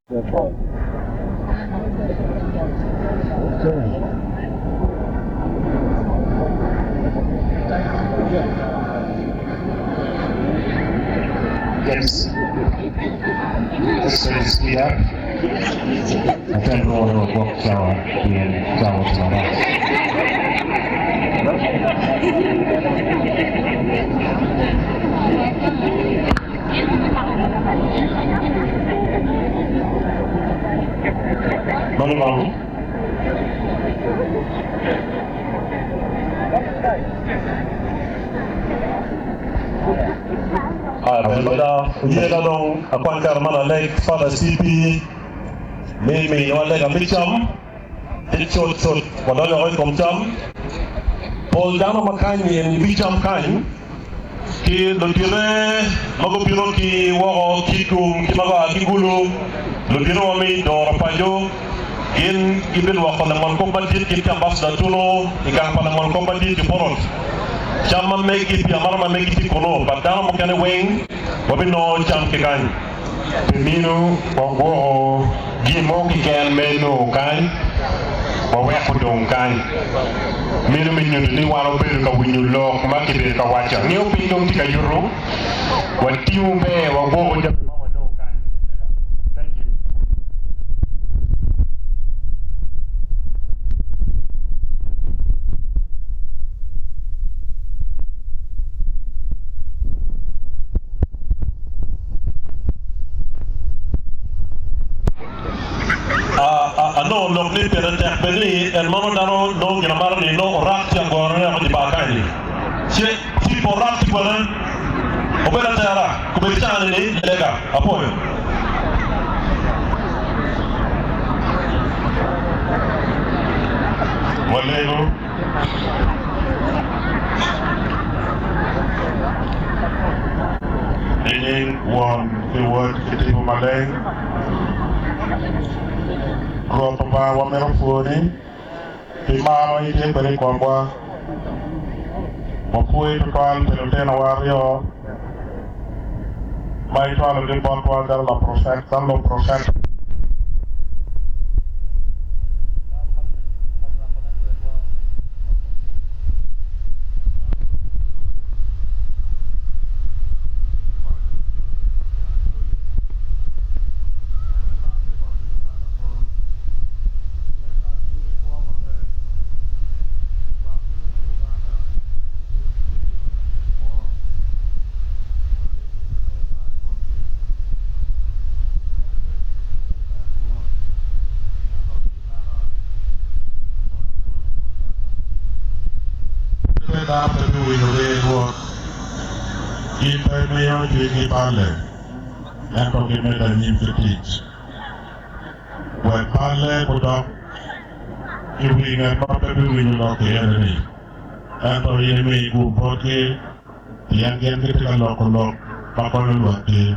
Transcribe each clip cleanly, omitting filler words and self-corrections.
Yes. Let's try to speed up. Atem rono gwok cawa pien cawa tye marac. Mano romo? Aya ber mada yega dong akwany kare ma laleg Father CP me miniwa lega me cam ci cut cut wadonyo woko i kom cam. Pol dano ma kany eni bicam kany ki ludite ma gubino ki woko Kitgum ki ma gua ki Gulu, luditowa me i Doro paco gin gibilwoko langolkop madit gin ki ambassador Tunu i gang pa langolkop madit i Porot. Cam ma megi pi amata ma megi tye kunu, but dano mukene weng wabinongo cam ki kany. Pi meno, wagwoko gin mo keken me nongo kany, waweko dong kany. Meno me nyuto ni wan wabedo ka winyo lok ma kibedo ka waco. Angeyo piny dong tye ka yuto, watingo ber, wagwoko jami ma wanongo kany. Thank you. Anongo lok ni pire tek bed ni en mono dano nongo gin amaro ni nongo orak tye agoro ne oko dibar kany ce tipo orak tye kwene obedo atera kobedo cani ni lega apwoyo. Walego. I nying Won ki Wod ki Tipo Maleng, Rwot Lubanga wamito pwoni pi mar ma itye kwede i komwa. Wapwoyi twatwal pi lutinowa aryo ma icwalogi botwa calo luprofeta. Pe dano pe biwinyogi, Rwot. Gin pe miyo cwinygi balle, ento gimedde anyim ki tic. Wek balle gudok i wi ngat ma pe biwinyo lokki ene-ni, ento in imi gum botgi, pien gin gitye ka loko lok ma konyo lwakgi.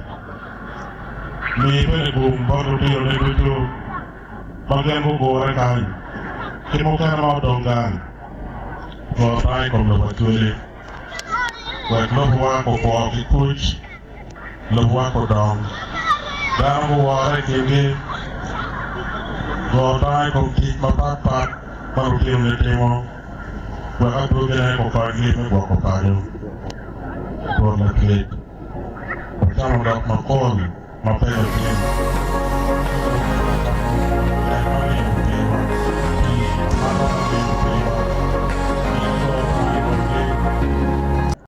Mi bene gum bot lutinoni ducu ma gin gugure kany, ki mukene ma odong gang. Rwot a i kom lobo Acholi, wek lobowa gukwo ki kuc, lobowa gudong, dano guwore i kingi. Rwot a i kom tic mapatpat ma lutinoni timo, wek adwogine gukonygi me gwoko paco. Rwot Lacwec, wacamo lok mapol ma pe latin.